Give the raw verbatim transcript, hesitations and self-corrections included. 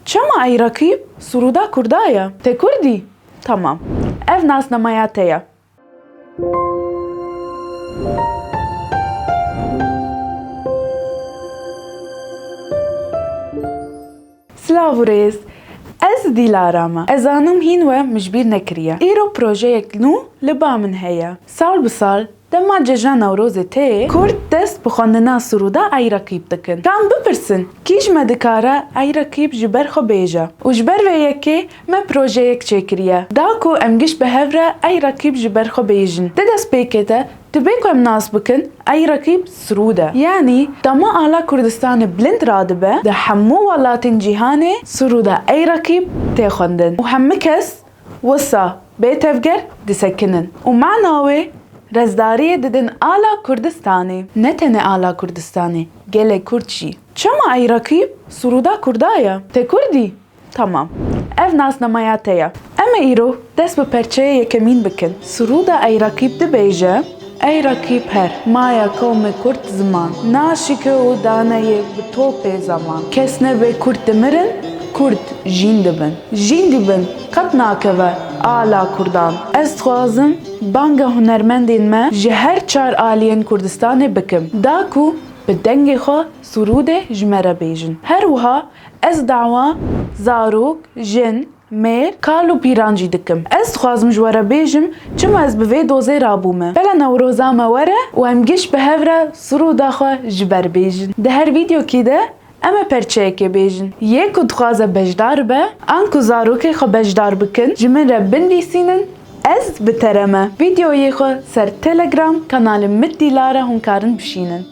Çema ey reqîb, sirûda kurda ye. Te kurdî? Tamam. Ev nasnameya te ye. Silav û rêz. Ez Dîlara me. Ez zanim hîn we min ji bîr nekiriye. Îro projeyek nû li ba min heye. Sal bi sal, dema cejna Newrozê tê, Kurd dest bi xwendina sirûda ey reqîb dikin. Kan bipirsin, kî ji me dikare ey reqîb ji ber xwe bêje? Û ji ber vê yekê me projeyek çêkiriye. Da ku em giş bi hev re ey reqîb ji ber xwe bêjin. Di destpêkê de, dibê ku em nas bikin, ey reqîb sirûd e. Yanî, dema ala Kurdistanê bilind radibe, di hemû welatên cîhanê sirûda ey reqîb tê xwendin. Û hemû kes wisa bê tevger disekinin. Û mana wê rezdariyê didin ala Kurdistanê. Ne tenê ala Kurdistanê, gelê Kurd jî. Çema ey reqîb, sirûda kurda ye. Te kurdî? Tamam. Ev nasnameya te ye. Em ê îro dest bi perçeyê yekemîn bikin. Sirûda ey reqîb dibêje, ey reqîb her, maya qewmê Kurd ziman, naşike û daneyê bi topê zeman. Kes nebê Kurd dimirin, Kurd jîn dibin. Jîn dibin, qet nakeve ala Kurdan. Ez dixwazim banga hunermendên me ji her çar aliyên Kurdistanê bikim. Da ku bi dengê xwe sirûdê ji me re bêjin. Her wiha ez dawa zarok, jin, mêr, kal û pîran jî dikim. Ez dixwazim ji we re bêjim, çima ez bi vê dozê rabûme. Bela Newroza me were û em giş bi hev re sirûda xwe ji ber bêjin. Di her vîdeokî de em ê perçeyekê bêjin. Yê ku dixwaze beşdar be, an ku zarokê xwe beşdar bikin, ji min re binivîsînin, ez bi te re me. Vîdeoyê xwe ser Telegram kanalê Mit Dîlara hûn karin bişînin.